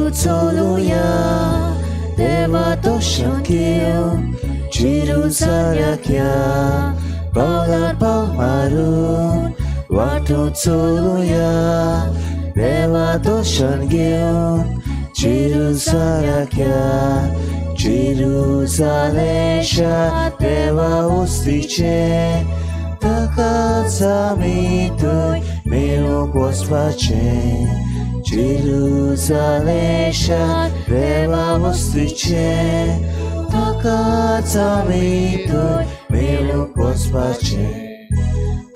वाटू चलुया देवा दर्शन घेवन जेरुजाल्याक या पावलार पावल मारून वाटू चलुया देवा दर्शन घेवन जेरुजाल्याक या जेरुजालेम शार देवा वस्तीचें ताकाच आमी थंय मेळूंक वचपाचें जेरुजालेम शार देवा वस्तीचें ताकाच आमी थंय मेळूंक वचपाचें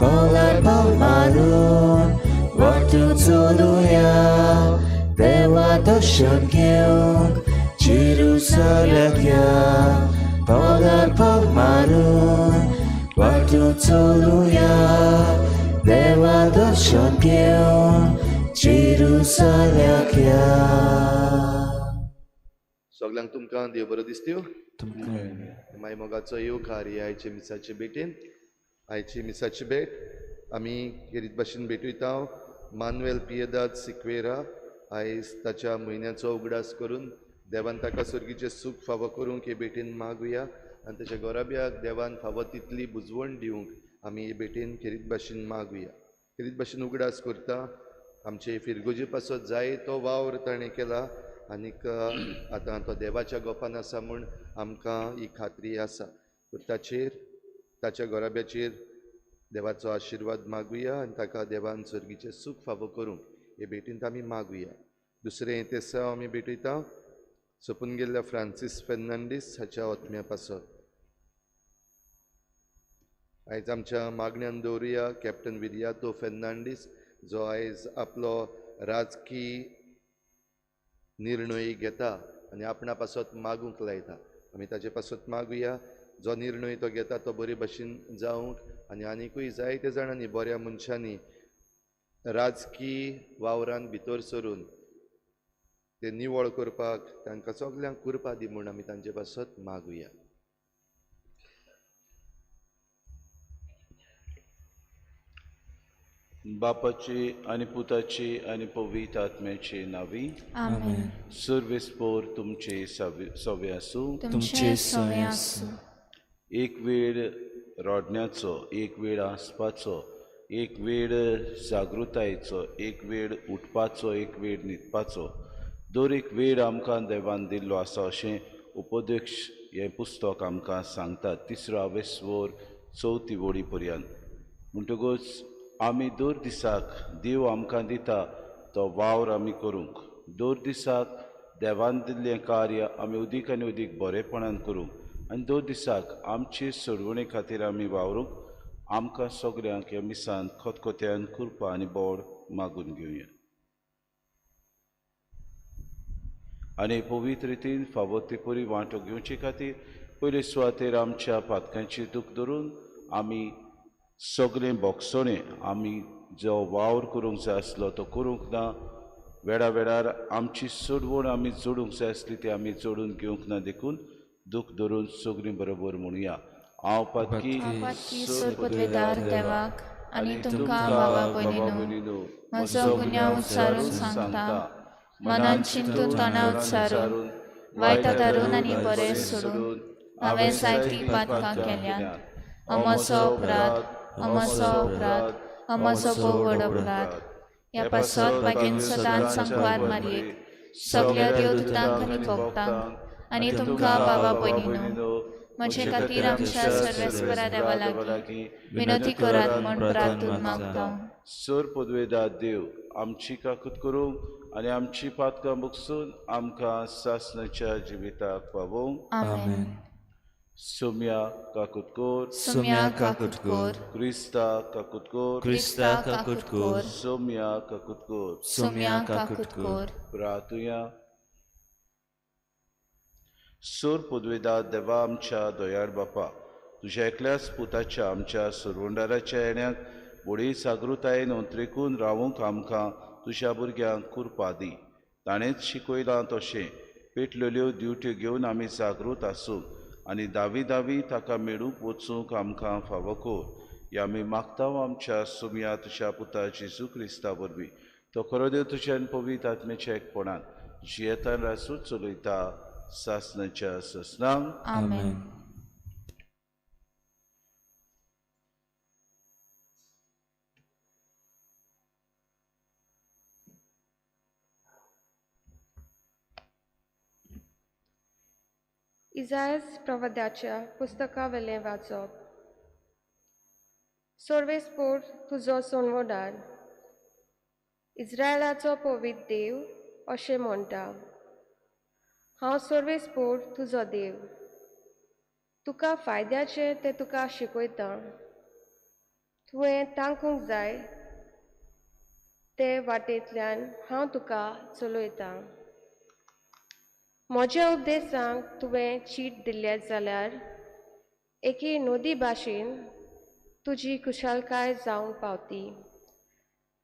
पावलार पावल मारून वाटू चलुया देवा दर्शन घेवंक जेरुजाल्याक या पावलार पावल मारून वाटू चलुया देवा दर्शन घेवन जेरुजाल्याक या. सगल्यांक तुमकां देव बरो दिसत्यो. तुमकां माय मोगाचो येवकार ही आयचे मिसाचे भेटेन. आयची मिसाची भेट आमी खेरीत भाशेन भेटयता मानुएल पियेदाद सिक्वेरा आयज ताच्या म्हयन्याचो उगडास करून देवान ताका सर्गीचें सूख फावो करूंक हे भेटेन मागुया आनी ताच्या गोराब्याक देवान फावो तितली बुजवण दिवंक आमी हे भेटेन खेरीत भाशेन मागुया. खेरीत भाशेन उगडास करता आमचे फिरगोजी पासत जाय तो वावर ताणें केला आनीक आतां तो देवाच्या गोपान आसा म्हूण आमकां ही खात्री आसा. तर ताचेर ताच्या घराब्याचेर देवाचो आशिर्वाद मागुया आनी ताका देवान सर्गीचें सूख फावो करूंक हे भेटींत आमी मागुया. दुसरें तेसांव आमी भेटयता सोंपून गेल्ल्या फ्रांसीस फेर्नांडीस हाच्या ओतम्या पासत. आयज आमच्या मागण्यान दवरुया कॅप्टन विरियातो फेर्नांडीस जो आयज आपलो राजकी निर्णय घेता आनी आपणा पासत मागूंक लायता. आमी ताचे पासत मागुया जो निर्णय तो घेता तो बरे भशेन जावंक आनी आनिकूय जायते जाणांनी बऱ्या मनशांनी राजकी वावरान भितर सरून ते निवळ करपाक तांकां सगल्यांक कृपा दी म्हूण आमी तांचे पासत मागुया. बापाची आनी पुताची आनी पवित्र आत्म्याची नावी. आमेन. सर्वेस्पोर तुमचे सवे आसूं. तुमचे सवे आसूं. एक वेळ रडण्याचो, एक वेळ हांसपाचो, एक वेळ जागृतायेचो, एक वेळ उठपाचो, एक वेळ न्हिदपाचो, दर एक वेळ आमकां देवान दिल्लो आसा अशें उपदेश हें पुस्तक आमकां सांगता. तिसरो आवेस्वर चवथी वळी पर्यंत. म्हणटकूच आमी दर दिसाक देव आमकां दिता तो वावर आमी करूंक, दर दिसाक देवान दिल्लें कार्य आमी अदीक आनी अदीक बरेपणान करूंक आनी दर दिसाक आमचे सोडवणे खातीर आमी वावरूंक आमकां सगल्यांक ह्या मिसान खतखत्यान कृपा आनी बोड मागून घेवया. आनी पवित्र रितीन फावो ते परी वांटो घेवचे खातीर पयले सुवातेर आमच्या पातकांची दूख धरून आमी सगळें बोगसणें आमी जो वावर करूंक जाय आसलो तो करूंक ना. वेळा वेळार आमची सोडवण आमी जोडूंक जाय आसली ती आमी जोडून घेवंक ना. देखून दूख धरून सगळीं बरोबर म्हणुया. हांव पातकी सोरपदवेदार देवाक आनी तुमकां बाबा भयणीनो म्हजो गुन्यांव उच्चारून सांगता. मनान चिंतून तणाव उच्चारून वायट धरून आनी बरें सोडून हांवें जायतीं पातकां केल्यांत. अमसो अपराध, अमसो अपराध, अमसो भोव व्हड अपराध. ह्या पासत मागीर सदांच सांकवार मारयेक सगल्या देवदूतांक आनी भक्तांक आनी तुमकां बाबा भयणीनो म्हजे खातीर आमच्या सर्वेस्परा देवा लागीं विनोती करात म्हूण प्रार्थून मागता. सर पदवेदार देव आमची काकूत करूंक आनी आमची पातकां बगसून आमकां सासणाच्या जिविताक पावोवंक. आमेन. सोम्या काकुतकोर, सोम्या काकुतकोर, क्रिस्ता काकुतकोर, क्रिस्ता काकुतकोर, सोम्या काकुतकोर, सोम्या काकुतकोर. प्रातुया. सोर पदवेदार देवा आमच्या दयाळ बापा, तुज्या एकल्याच पुताच्या आमच्या सुरवंडाराच्या येण्याक व्हडी जागृतायेन अंत्रेकून रावूंक आमकां तुज्या भुरग्यांक कृपा दी. ताणेंच शिकयलां तशें पेटलेल्यो ड्युट्यो घेवन आमी जागृत आसूंक आनी दावी दावी ताका मेळूंक वचूंक आमकां फावो कर. ह्या आमी मागता आमच्या सुमया तुज्या पुता जेजू क्रिस्ता वरवीं. तो खरो देव तुज्या आनी पवित्र आत्म्याच्या एकपणान जियेतान राजू चलयता सासनाच्या ससनांक. आमेन. इजायस प्रवाद्याच्या पुस्तकावेलें वाचप. सर्वेस्पोर तुजो सोनवोडार, इस्रायलाचो पवित्र देव अशें म्हणटा, हांव सर्वेस्पोर तुजो देव, तुका फायद्याचें तें तुका शिकयतां, तुवें तांकूंक जाय ते वाटेंतल्यान हांव तुका चलयतां. म्हज्या उपदेशांक तुवें चीट दिल्लें जाल्यार एके नदी भाशेन तुजी खुशालकाय जावंक पावती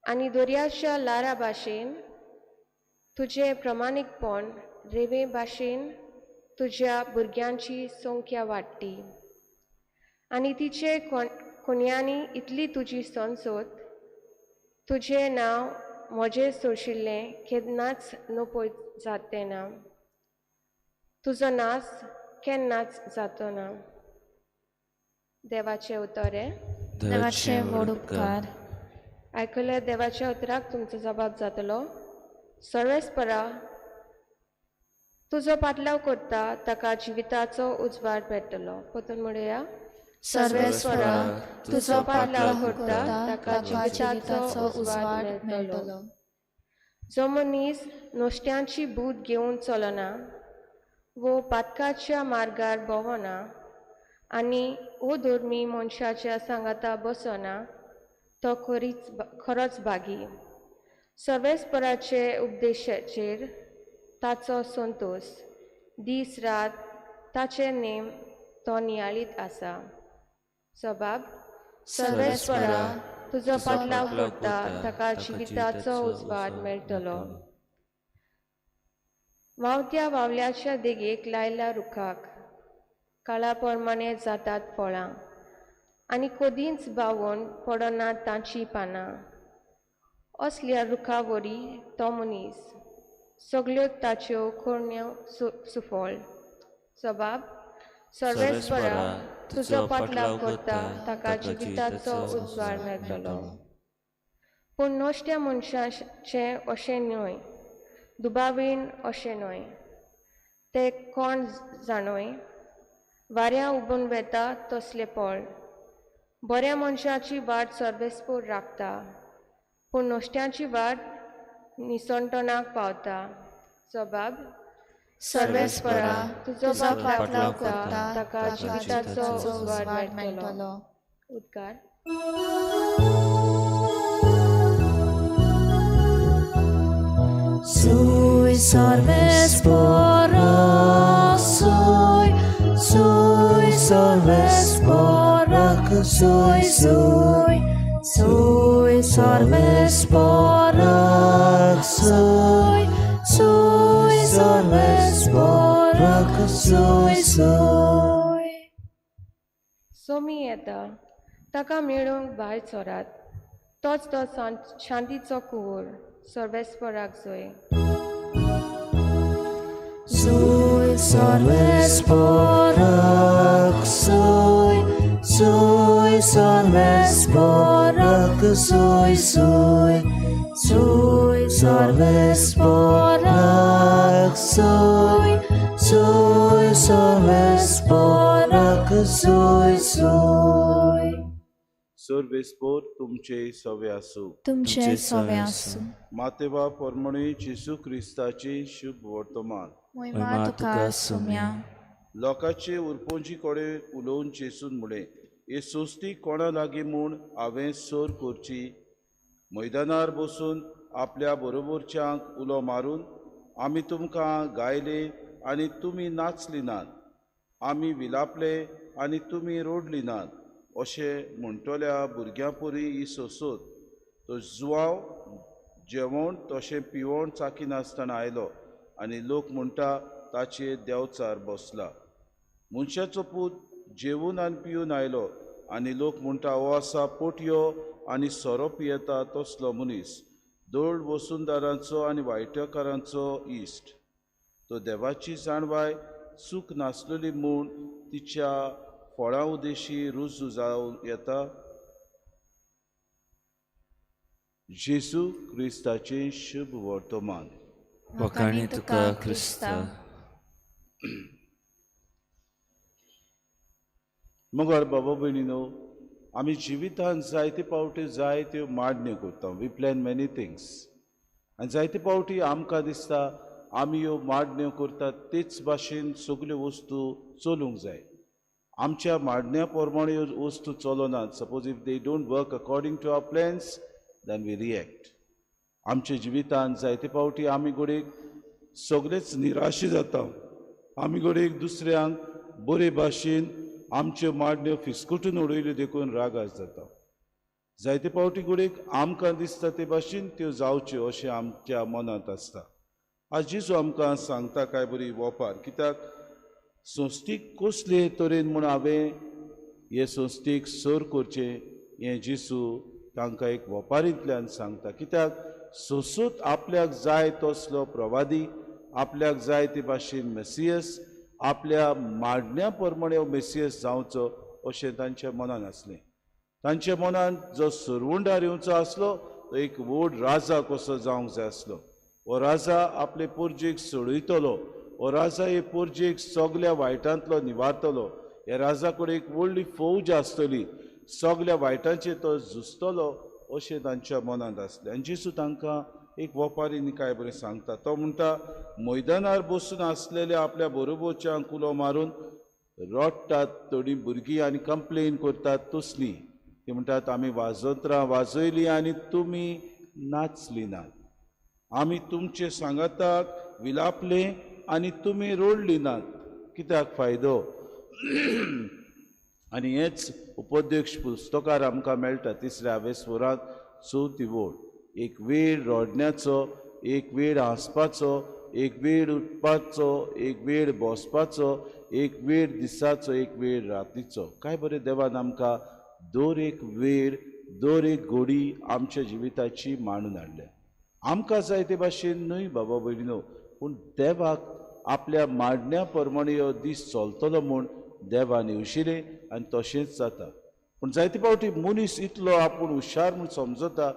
आनी दर्याच्या ल्हारां भाशेन तुजें प्रमाणीकपण रेंवे भाशेन तुज्या भुरग्यांची संख्या वाडटी आनी तिचे कोन्यांनी इतली तुजी संसद तुजें नांव म्हजें सोशिल्लें केन्नाच नपय जातें ना, तुजो नाश केन्नाच जातो ना. देवाचें उतर हें. देवाचे व्हड उपकार. आयकल्या देवाच्या उतराक तुमचो जबाब जातलो. सर्वेस्परा तुजो पाटलाव करता ताका जिविताचो उजवाड मेळटलो. परतून म्हणुया, सर्वेस्परा तुजो पाटलाव करता ताका जिविताचो उजवाड मेळटलो. जो मनीस नश्ट्यांची बूद घेवन चलना वो पातकाच्या मार्गार भोंवना आनी अधर्मी मनशाच्या सांगाता बसना तो खरोच भागी. सर्वेस्पराचे उपदेशाचेर ताचो संतोश, दीस रात ताचे नेम तो नियाळीत आसा. जबाब, सर्वेस्परा तुजो पाटलाव करता ताका जिविताचो उजवाड मेळटलो. व्हांवत्या वावल्याच्या देगेक लायल्या रुखाक काळा प्रमाणे जातात फळां आनी कदींच बावून पडना तांची पानां. असल्या रुखा वरी तो मनीस, सगल्यो ताच्यो करण्यो सुफळ. जबाब, सर्वेस्परा तुजो पाटलाव करता ताका जिविताचो उजवाड मेळटलो. पूण नश्ट्या मनशाचें अशें न्हय, दुबावीण अशें न्हय, ते कोण जाणोय वाऱ्या उबून वेता तसलें पळ. बऱ्या मनशाची वाट सर्वेस्पोर राखता, पूण नश्ट्यांची वाट निसणटणाक पावता. जबाब, सर्वेस्परा तुजो पाटलाव करता ताका जिविताचो उजवाड मेळटलो. उद्गार. Sui sarvespora, sui, sui sarvespora, sui, sui, sui sarvespora, sui, sui sarvespora, sui, sui. Somi येता ताका मेळूंक भायर सरात, तोच तो शांतीचो कुंवर. सर्वेस्पराक जोय. Sui sarvespora, sui, sui sarvespora, sui, sui, sui sarvespora, sui, sui sarvespora, sui, sui. सर्वेस्पोर तुमचे सवे आसूं. तुमचे सवे आसूं. मातेवा परमणी जेजू क्रिस्ताची शुभ वर्तमान. मोहिमा तुका सुम्या. लोकांचे उरपोंजी कडेन उलोवन जेजून म्हळें, हे सोस्ती कोणा लागीं म्हूण हांवें सर करची? मैदानार बसून आपल्या बरोबरच्यांक उलो मारून आमी तुमकां गायले आनी तुमी नाचली नात, आमी विलापले आनी तुमी रोडली नात, अशें म्हणटल्या भुरग्यां परी ही सोंसत. तो जुवांव जेवण तशें पिवण चाखिनासतना आयलो आनी लोक म्हणटा ताचेर देंवचार बसला. मनशाचो पूत जेवून आनी पिवन आयलो आनी लोक म्हणटा हो आसा पोटयो आनी सोरो पियेता तसलो मनीस, दोड वसुंदारांचो आनी वायटकारांचो इश्ट. तो देवाची जाणवाय चूक नासलेली म्हूण तिच्या फळां उदेशी रुजू जावं येता. जेजू क्रिस्ताचें शुभ वर्तमान. वखाणी तुका क्रिस्ता. मगर बाबा भयणीनो, आमी जिवितांत जायते पावटी जायत्यो मांडण्यो करता. We plan many things. आनी जायते पावटी आमकां दिसता आमी ह्यो मांडण्यो करतात तेच भाशेन सगल्यो वस्तू चलूंक जाय. आमच्या मांडण्या प्रमाणे ह्यो वस्तू चलनात. Suppose if they don't work according to our plans then we react. आमच्या जिवितांत जायते पावटी आमी घडयेक सगळेच निराशी जाता. आमी घडयेक दुसऱ्यांक बरे भाशेन आमच्यो मांडण्यो फिसकटून उडयल्यो देखून रागार जाता. जायते पावटी घडयेक आमकां दिसता ते भाशेन त्यो जावच्यो अशें आमच्या मनांत आसता. आज जेजू आमकां सांगता काय बरी वोपार, कित्याक संस्थीक कसले तरेन म्हूण हांवें हे संस्थेक सर करचें हें जेजू तांकां एक वोपारींतल्यान सांगता. कित्याक संसूत आपल्याक जाय तसलो प्रवादी, आपल्याक जाय ते भाशेन मेसियस, आपल्या मांडण्या प्रमाणे हो मेसियस जावचो अशें तांच्या मनान आसलें. तांच्या मनान जो सरवंडार येवचो आसलो तो एक व्हड राजा कसो जावंक जाय आसलो. हो राजा आपले पोरजेक सोडयतलो, हो राजा हे पोरजेक सगल्या वायटांतलो निवारतलो, ह्या राजा कडेन एक व्हडली फौज आसतली, सगल्या वायटांचेर तो झुजतलो अशें तांच्या मनांत आसलें. आनी जेजू तांकां एक वपारीन काय बरें सांगता. तो म्हणटा, मैदानार बसून आसलेल्या आपल्या बरोबरच्यांक उलो मारून रडटात थोडीं भुरगीं आनी कंप्लेन करतात तसलीं. ती म्हणटात, आमी वाजोत्रां वाजयलीं आनी तुमी नाचलीं नात, आमी तुमचे सांगाताक विलापले आनी तुमी रडलीं नात. कित्याक फायदो? आनी हेच उपदेश पुस्तकार आमकां मेळटा तिसऱ्या आवेस्वरांत चवथी वोळ. एक वेळ रडण्याचो, एक वेळ हांसपाचो, एक वेळ उठपाचो, एक वेळ बसपाचो, एक वेळ दिसाचो, एक वेळ रातीचो. काय बरें देवान आमकां दर एक वेळ, दर एक घोडी आमच्या जिविताची मांडून हाडल्या. आमकां जाय ते भाशेन न्हय बाबा भयणीनो, पूण देवाक आपल्या मांडण्या प्रमाणे हो दीस चलतलो म्हूण देवान येवशिलें आनी तशेंच जाता. पूण जायते फावटी मनीस इतलो आपूण हुशार म्हूण समजता,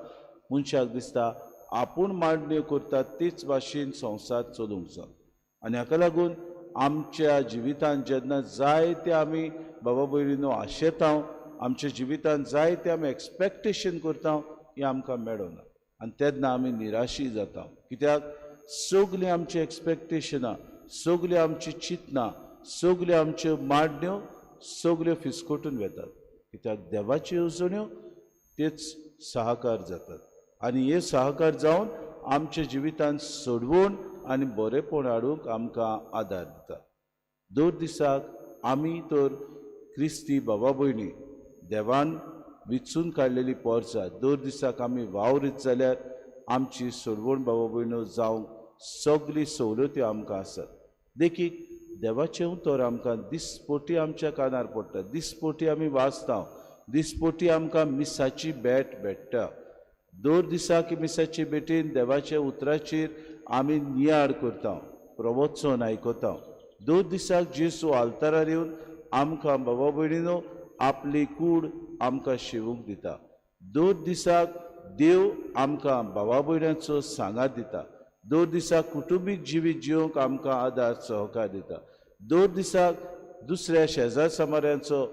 मनशाक दिसता आपूण मांडण्यो करता तेच भाशेन संवसार चलूंक जाय. आनी हाका लागून आमच्या जिवितांत जेन्ना जायते आमी बाबा भयणीनो आशेता, आमच्या जिवितांत जायते आमी एक्सपेक्टेशन करता, हें आमकां मेळना आनी तेन्ना आमी निराशी जाता. कित्याक सगलीं आमची एक्सपेक्टेशनां, सगल्यो आमची चिंतनां, सगल्यो आमच्यो मांडण्यो सगल्यो फिसकटून वेतात. कित्याक देवाच्यो येवजण्यो तेच साहकार जातात आनी हे साहकार जावन आमच्या जिवितांत सोडवण आनी बरेपण हाडूंक आमकां आदार दिता. दर दिसाक आमी तर क्रिस्ती बाबा भयणी देवान विचून काडलेली पोरसां दर दिसाक आमी वावरीत जाल्यार आमची सोडवण बाबा भयणो जावंक सगळी सवलत्यो आमकां आसात. देखीक देवाचें उतर आमकां दिसपोटी आमच्या कानार पडटा, दिसपोटी आमी वाचता, दिसपोटी आमकां मिसाची भेट भेट्टा. दर दिसाक मिसाचे भेटीन देवाच्या उतराचेर आमी नियाळ करता, प्रवचन आयकता. दर दिसाक जेजू आल्तारार येवन आमकां बाबा भयणीनो आपली कूड आमकां शिवूंक दिता. दर दिसाक देव आमकां बाबा भयणांचो सांगात दिता. दर दिसाक कुटुंबीक जिवीत जिवंक आमकां आदार सहकार दिता. दर दिसाक दुसऱ्या शेजार समाऱ्यांचो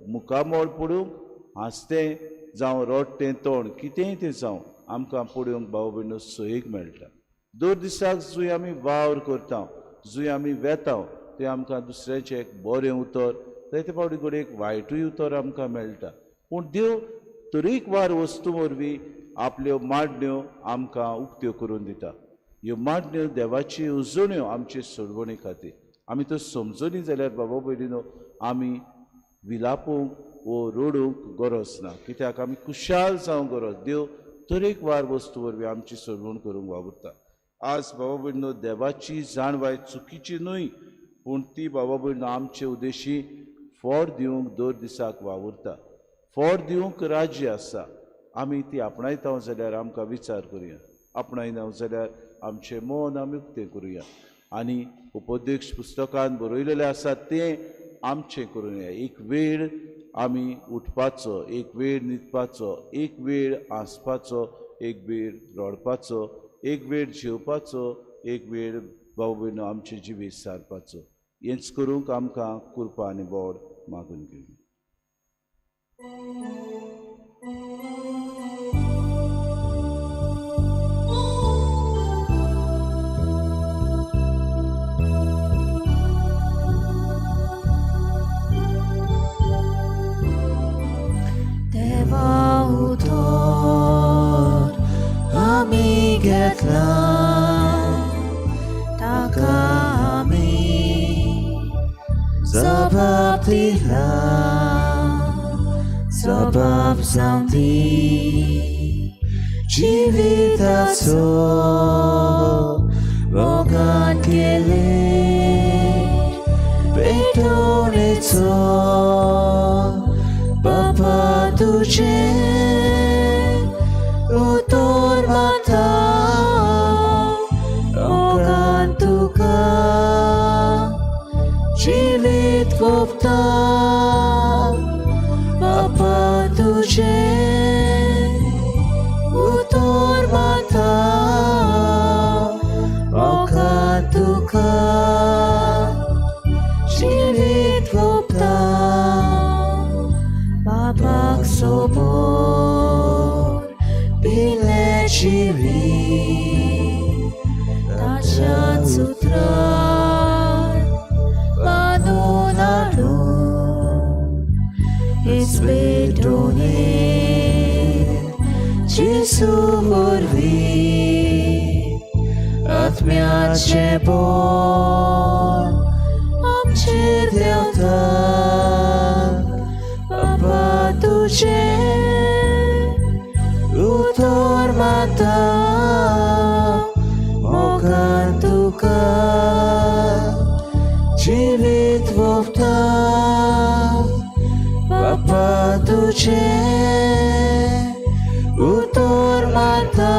मुखामळ पडूंक हांसतें जावं रडटें तोंड कितेंय तें जावं आमकां पळोवंक भाव भयणो सोयीक मेळटा. दर दिसाक जंय आमी वावर करता, जंय आमी वेता, थंय आमकां दुसऱ्याचें एक बरें उतर, जायते फावटी घडये एक वायटूय उतर आमकां मेळटा. पूण देव तरेकवार वस्तू वरवीं आपल्यो मांडण्यो आमकां उक्त्यो करून दिता. ह्यो मांडण्यो देवाची येवजण्यो आमचे सोडवणे खातीर आमी त्यो समजली जाल्यार बाबा भयणीनो आमी विलापूंक वो रडूंक गरज ना. कित्याक आमी खुशाल जावंक गरज. देव तरेकवार वस्तू वरवीं आमची सोडवण करूंक वावुरता. आज बाबा भयणीनो देवाची जाणवाय चुकीची न्हय, पूण ती बाबा भयणीनो आमचे उद्देशी फळ दिवंक दर दिसाक वावुरता. फळ दिवंक राज्य आसा, आमी ती आपणायता जाल्यार आमकां विचार करुया. आपणायना जाल्यार आमचें मन आमी उक्तें करुया आनी उपदेश पुस्तकान बरयलेलें आसा तें आमचें करुया. एक वेळ आमी उठपाचो, एक वेळ न्हिदपाचो, एक वेळ हांसपाचो, एक वेळ रडपाचो, एक वेळ जेवपाचो, एक वेळ भाव भयणो आमचें जिवीत सारपाचो. हेंच करूंक आमकां कृपा आनी बोड मागून घेवया. देवा उतर आमी घेतलां ताका आमी जबाब दिला, जबाब जावं दी जिविताचो मोगान केले पेटोवणेचो बापा तुजें उतर माता मोगान तुका जिवीत गोपता बापा तुजें उतर माता मोगान तुका जिवीत गोपता. बाबाक सोबोर दिलें जिवीत ताच्याच उतरान बांदून हाडून हीच पेटोवणेंत जेजू वरवीं आत्म्याचें बळ आमचेर देंवता बाबा तुजें उतर माता मोगान तुका जिवीत वोपता बापा तुजें उतर माता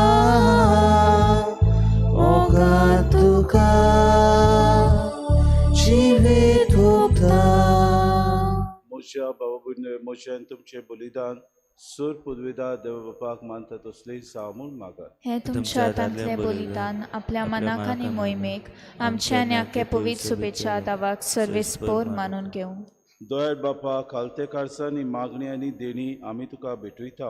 मोगान तुका जिवीत वोपता. म्हज्या भावा भयणीं, म्हजें आनी तुमचें बलिदान सूर पुदविदा देव बापाक मानता तसली जावं म्हूण मागात. हें तुमच्या हातांतलें बलिदान आपल्या मनाक आनी मोहिमेक आमच्या आनी आख्खे पवित्र सुबेच्या दावाक सर्वेस्पोर मानून घेवं. दयाळ बापा, खालते कारसांनी मागणी आनी देणी आमी तुका भेटयता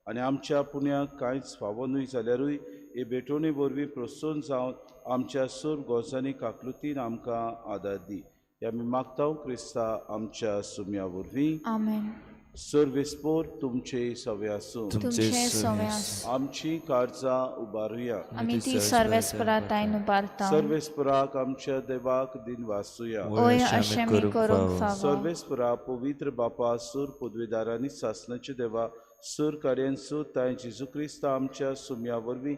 आनी आमच्या पुण्याक कांयच फावो न्हय जाल्यारूय हे भेटवणे वरवीं प्रोत्साहन जावन आमच्या सूर गोजांनी काकलुतीन आमकां आदार दी. हे आमी मागता क्रिस्ता आमच्या सुम्या वरवीं. आमेन. सर्वेस्पोर तुमचे सवे आसूं. तुमचें सवें आसूं. आमची काळजां उबारुया. आमी ती सर्वेस्परा ताईन उबारता. सर्वेस्पराक आमच्या देवाक दिन वासुया. ओय अशें मी करूंक फावो. सर्वेस्परा पवित्र बापा, सूर पदवीदारांनी सासणाचे देवा, सूर कार्यांसू तांय जेजू क्रिस्त आमच्या सुम्या वरवीं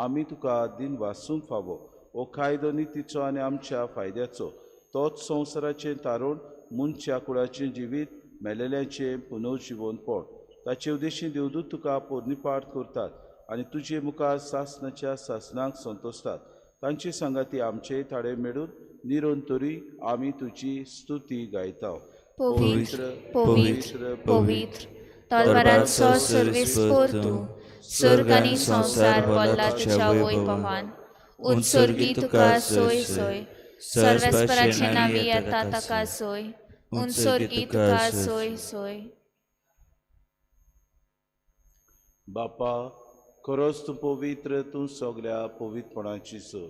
आमी तुका दिन वासूंक फावो. हो कायदो नितीचो आनी आमच्या फायद्याचो, तोच संवसाराचें तारूण, मनच्या कुळाचें जिवीत, मेलेल्याचें पुनर्जिवन पोट. ताचे उद्देशी देवदूत तुका पोरणीपाठ करतात आनी तुजे मुखार सासणाच्या सासणाक संतोसतात. तांची सांगाती आमचे थाडे मेळून निरंतरी आमी तुजी स्तुती गायता. पवित्र पवित्र पवित्र तलवारांचो सर्वेस्पोर तूं, स्वर्ग आनी संवसार भरला तुज्या वैभवान. उत्सर्गी तुका सोय सोय, सर्वेस्पराचे नांवी येता ताका सोय, उत्सर्गी तुका सोय सोय. बापा, खरोच तूं पवित्र, तूं सगल्या पवित्रपणाची सो.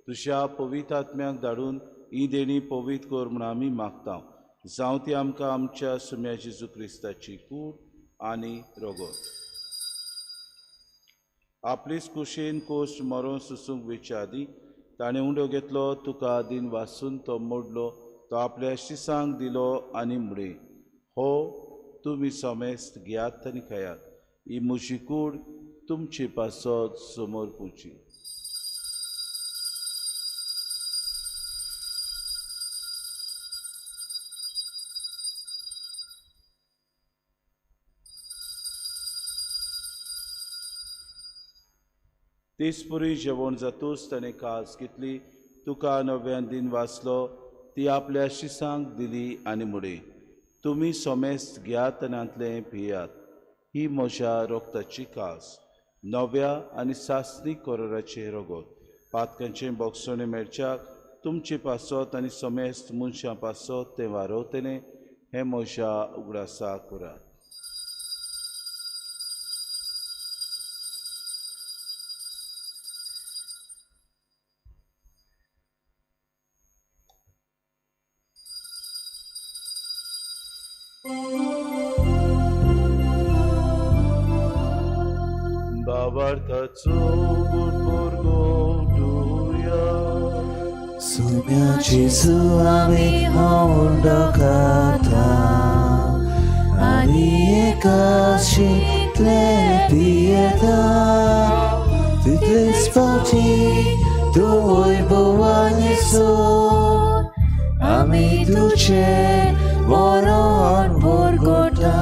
तुज्या पवित्र आत्म्याक धाडून ही देणी पवित्र कर म्हूण आमी मागता. जावं ती आमकां आमच्या सुम्या जेजू क्रिस्ताची कूड आनी रगत. आपलीच कुशीन कोश्ट मरोन सुसूंक वेच्या आदीं ताणें उंडो घेतलो, तुका दिन वासून तो मोडलो, तो आपल्या शिसांक दिलो आनी म्हळें, हो तुमी समेस्त घेयात आनी खायात, ही म्हजी कूड तुमचे पासत समोर पुची. तेचपरी जेवण जातूच ताणें कास घेतली, तुका नव्यान दिन वाचलो, ती आपल्या शिसांक दिली आनी म्हणलें, तुमी सोमेस्त घेयात आनी पियात, ही म्हज्या रोगताची कास, नव्या आनी सासणी कोरोराचें रगत, पातकांचें बोगसणें मेळच्याक तुमचे पासत आनी समेस्त मनशां पासत तें वारवतलें, हें म्हज्या उगडासा करात. बाबार्थाचो सुम्या जेजू आमी होंडो खाता आनी एकाशींतले पियेता, तितलेच फावटी तूं वैभवान सोड आमी तुजें मरण भरगोटा.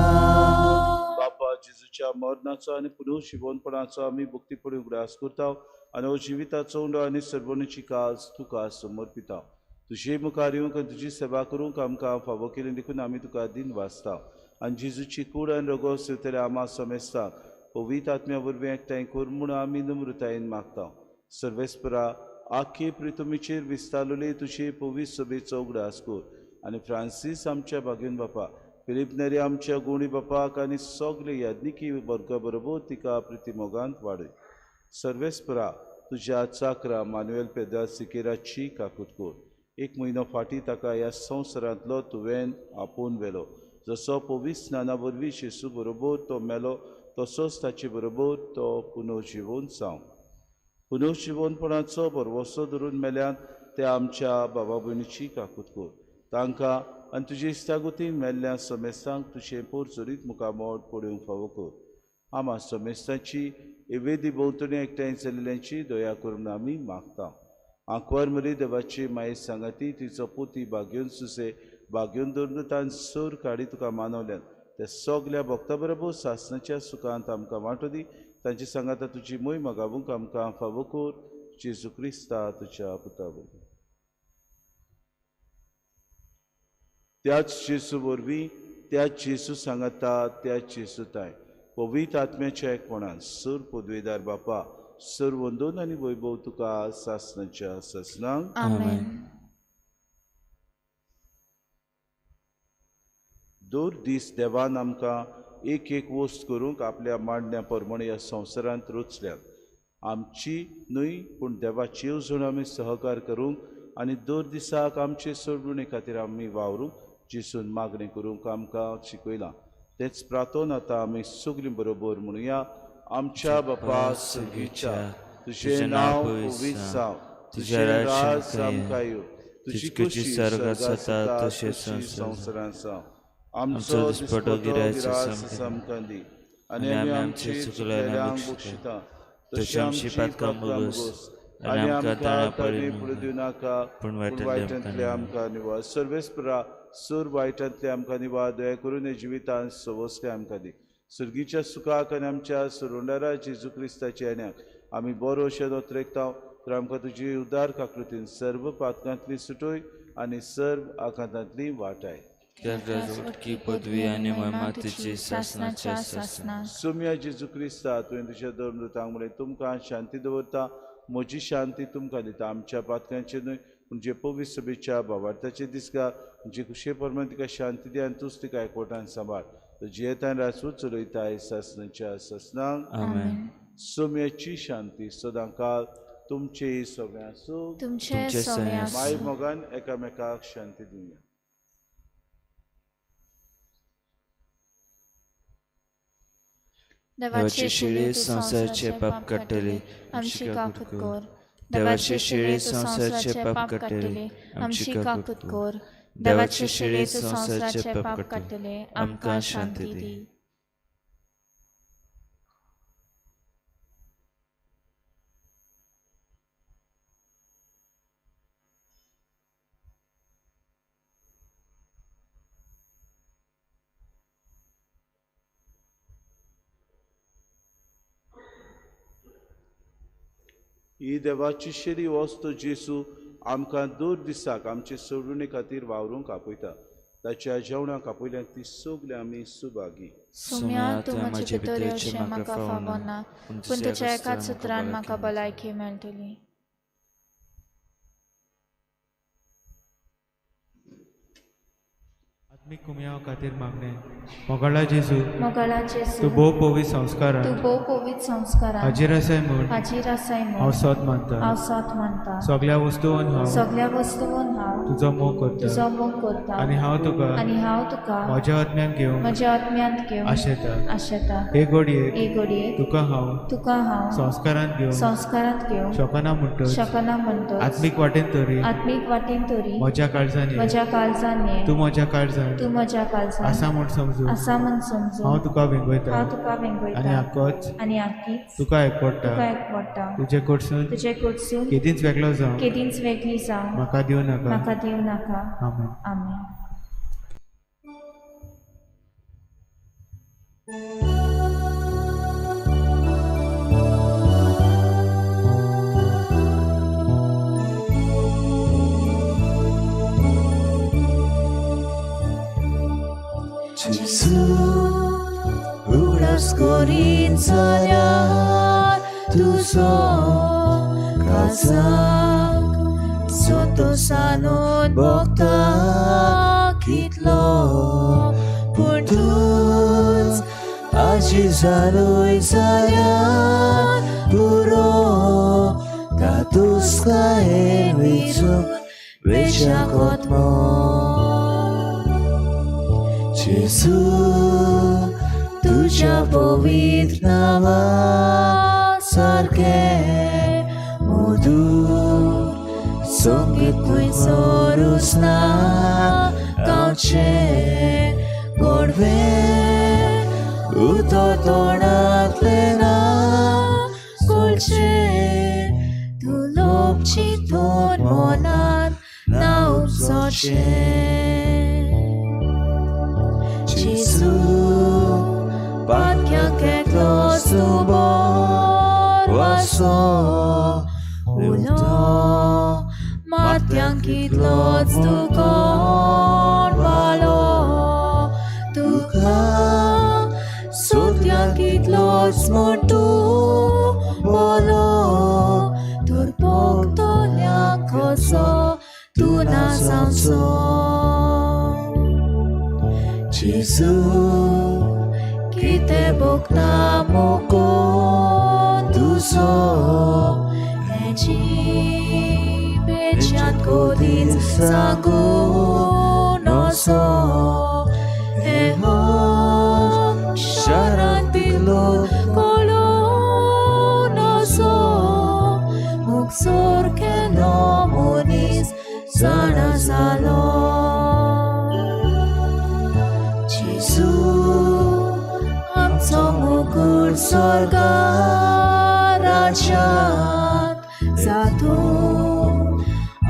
बापा जेजूच्या मरणाचो आनी पुनर्जिवनपणाचो आमी भक्तीपणी उगडास करता आनी हो जिविताचो उंडो आनी सर्वणीची काज तुका समर्पिता. तुजे मुखार येवंक आनी तुजी सेवा करूंक आमकां फावो केली देखून आमी तुका दिन वाचता आनी जेजूची कूड आनी रगत सेवतल्या आमा समेस्तांक पवित्र आत्म्या वरवीं एकठांय कर म्हूण आमी नम्रतायेन मागता. सर्वेस्परा आखे प्रितुमीचेर विस्तारलेली तुजे पवित्र सभेचो उगडास कर आनी फ्रांसीस आमच्या भागीन बापा, फिलीप नेरी आमच्या गुणी बापाक आनी सगळे याज्ञिकी वर्गा बरोबर तिका प्रितिमोगांत वाडय. सर्वेस्परा तुज्या चाकरा मानुएल पेद्रा सिकेराची काकूत कर. एक म्हयनो फाटीं ताका ह्या संवसारांतलो तुवें आपोवन व्हेलो. जसो पवित्र स्नाना वरवीं जेजू बरोबर तो मेलो, तसोच ताचे बरोबर तो पुनर्जिवन जावं. पुनर्जिवनपणाचो भरवसो धरून मेल्यात ते आमच्या बाबा भयणीची काकूत कर. तांकां आनी तुजे इश्टागतीन मेल्ल्या समेस्तांक तुजें पोरचोरीत मुखामळ पळोवंक फावो कर. आमा समेस्तांची एवेदी भोंवतणी एकठांय जाल्ल्यांची दया करून आमी मागता. आंकवार मरी देवाची माये सांगाती तिचो पोती बागेवन सुसे बागेवन धरून तान सोर काडी तुका मानवल्यात त्या सगल्या भक्ता बरोबर सासणाच्या सुखांत आमकां वांटो दी. तांचे सांगाता तुजी मोय मागावूंक आमकां फावो कर. जेजू क्रिस्ता तुज्या पुता वरवीं. त्याच जेजू वरवीं, त्याच जेजू सांगाता, त्याच जेजू ताय पवित्र आत्म्याच्या एकपणान सूर पदवेदार बापा सर वंदोन आनी वैभव तुका सासणाच्या सासणांक. आमेन. दर दीस देवान आमकां एक एक वस्त करूंक आपल्या मांडण्या प्रमाणे ह्या संवसारांत रचल्यात. आमची न्हय पूण देवाची येवजण आमी सहकार करूंक आनी दर दिसाक आमचे सोडवणे खातीर आमी वावरूंक जेजून मागणें करूंक आमकां शिकयलां. तेच प्रातोन आतां आमी सगळीं बरोबर म्हणुया. आमच्या बापा सर्गीच्या, तुजें नांव पवित्र जावं, तुजें राज आमकां येवं, तुजी खुशी स्वर्गांत जाता तशी संवसारांत जावं. आमचो दिसपटो गिरास आमकां दी आनी आमी आमचे चुकलेल्यांक बक्षिता तशी आमची पातकां भोगस आनी आमकां ताणें पडूं दिवं नाका, पूण वायटांतले आमकां निवार. सर्वेस्परा सूर वायटांतले आमकां निवार, दया करून जिवितांत सवसले आमकां दी. सर्गीच्या सुखाक आनी आमच्या सुरुंडारा जेजू क्रिस्ताच्या येण्याक आमी बरो अशें नोत्रेकता. तर आमकां तुजी उदार काकृतीन सर्व पातकांतली सुटोय आनी सर्व आघातांतली वाटाय. पदवी आनी महिमा तुजी सासणाच्या सासणाक. सुम्या जेजू क्रिस्ता, तुवें तुज्या दोन मृतांक म्हणलें, तुमकां शांती दवरता, म्हजी शांती तुमकां दिता. आमच्या पातकांचेर न्हय पूण जे पवित्र सभेच्या भावार्थाचे दिसका जे खुशे प्रमाण तिका शांती दी आनी तूंच तिका एकवटान सांबाळ. जियेतान राजू चलयताय सासणाच्या सासणाक. आमेन. सोम्याची शांती सदांकाळ तुमचे सगळ्या आसूं. तुमचे सगळे आसूं. माय मोगान एकामेकाक शांती दिवया. देवाचे शिळे संवसाराचे पाप काडटले, आमची काकूत कर. देवाचे शिळे संवसाराचे पाप काडटले, आमची काकूत कर. देवाचे शिळे संवसाराचे पाप काडटले, आमकां शांती दी. ही देवाची शेरी वस्तू जेसू आमकां दर दिसाक आमचे सोडवणे खातीर वावरूंक आपयता. ताच्या जेवणाक आपयल्या ती सगळीं आमी सुभागी. सुम्या तूं म्हजे भितर येवचें म्हाका फावना, पूण तुज्या एकाच उतरान म्हाका भलायकी मेळटली. आत्मीक कुमयाव खातीर मागणें. मोगाळा जेजू, मोगाळा जेजू, तूं भोव पवित्र संस्कारान तूं भोव पवित्र संस्कारान हाजीर आसाय म्हूण हाजीर आसाय हांव म्हूण सोद मानता. हांव सोद मानता. सगळ्या वस्तून हांव सगळ्या वस्तून हांव तुजो मोग करता तुजो मोग करता आनी हांव तुका आनी हांव तुका म्हज्या आत्म्यान घेवंक म्हज्या आत्म्यांत घेवंक आशेता. आशेता. हे घडयेक हे घडयेक तुका हांव तुका हांव संस्कारांत घेवंक संस्कारांत घेवंक शकना म्हणटच शकना म्हणटच आत्मीक वाटेन तरी आत्मीक वाटेन तरी म्हज्या काळजान ये. म्हज्या काळजान ये. तूं म्हज्या काळजान तूं म्हज्या काळजान आसा म्हूण समजून आसा म्हूण समजून हांव तुका वेंगयता हांव तुका आनी वेंगयता आकोच आनी आकीच तुका एकवडटा. तुका एकवडटा. तुजे कडसून तुजे कडसून केदींच वेगळो जावं केदींच वेगळी जावं म्हाका दिवं नाका. म्हाका दिवं नाका. आमेन. आमेन. जेजू उडास करीत जाल्यार तुजो काळजाक संतोशानून भोगता कितलो, पूण तूंच आजिजारूय जाल्यार पुरो तातूंतल्यान विचून वेच्या कोतमो. जेजू तुज्या पवित्र नांवा सारकें मधूर संगीत खंयसरूच ना गावचें गोडवें उतर तोंडांतलें ना कळचें तूं लोपचितून मनांत ना उपसचें. जेजू पातक्याक एकलोच तूं बरो आसो उलो मात्यांक कितलोच तूं कोण वालो तुका सोदयांक कितलोच म्हूण तूं बोलो तर भोगतल्याक कसो तूं ना जावचो. जेजू कितें भोगता मोगून तुजो हें जिबेच्यान कदीच सांगूं नजो. हें अक्षरांत तितलो कळूं नजो मुगसर केलो मनीस जाणा जालो. जेजू आमचो मुकुट स्वर्गा राज्यांत जातूं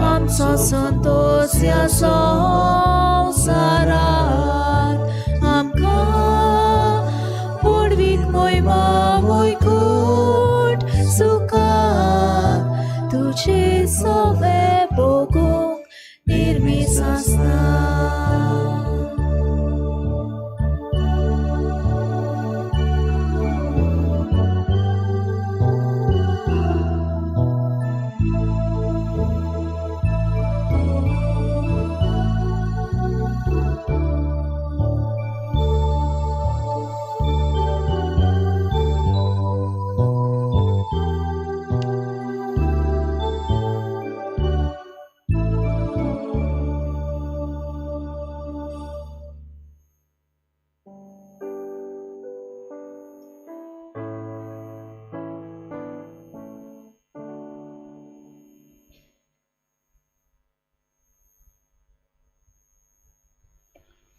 आमचो संतोश ह्या संवसारांत आमकां पुडवीक मोयमा वैकूट सुखा तुजे सवे भोगूंक निर्मीस आसना.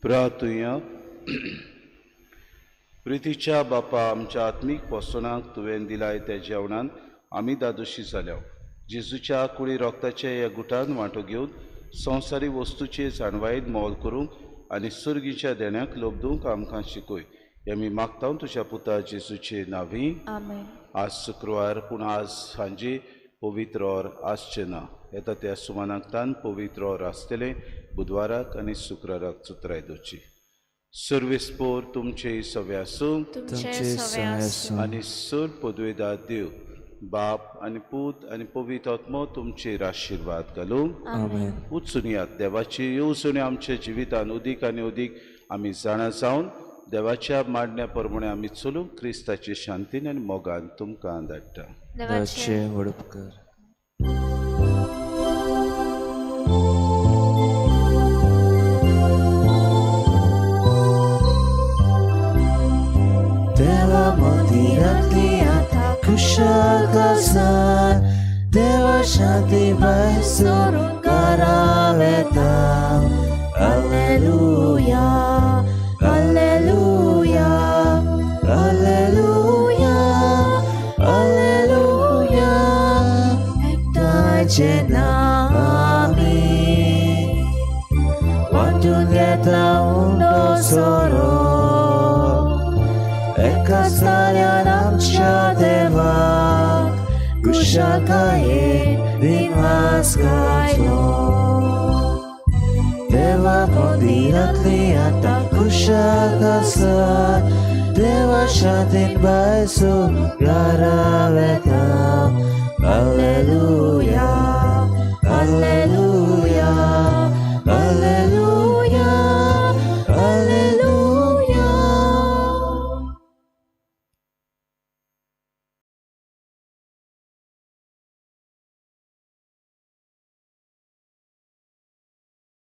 प्रार्थुया. प्रितीच्या बापा, आमच्या आत्मीक पोसणाक तुवें दिलाय त्या जेवणान आमी दादोशी जाल्या. जेजूच्या कुडी रोगताच्या ह्या गुटान वांटो घेवन संवसारी वस्तूचे जाणवायेन मोल करूंक आनी सुर्गीच्या देण्याक लोबदूंक आमकां शिकय. हे आमी मागता तुज्या पुता जेजूचे नांवी. आमेन. आज शुक्रवार, पूण आज सांजे पवित्र or आसचें ना. येता त्या सुमानाक तान पवित्र ऑर आसतलें बुधवाराक आनी शुक्राराक चुत्राय दवरची. सर्वेस पोर तुमचे सवे आसूं तुमचे सवे आसूं. आनी सर पदवेदार देव बाप आनी पूत आनी पवित्र आत्मो तुमचेर आशिर्वाद घालूं. आमेन. उचून देवाची येवजण्यो आमच्या जिवितान उदीक आनी उदीक आमी जाणा जावन देवाच्या मांडण्या प्रमाणे आमी चलूंक क्रिस्ताची शांतीन आनी मोगान तुमकां धाडटा. देवाचे देवाचे व्हड उपकार. देवा मंदिरांतली आतां कुशळ आसा, देवा शांती भायर सरून घरा वेता. Alleluia, alleluia, alleluia, alleluia. एकठांय जेन्ना आमी वांटून घेता उंडो सोरो, एका स्थानार आमच्या देवाक कुशाकायेन दिनवास गायलो. देवा मंदिरांतली आतां कुशाक आसा, देवा शांतीन भायर सरून घरा वेता. Alleluia.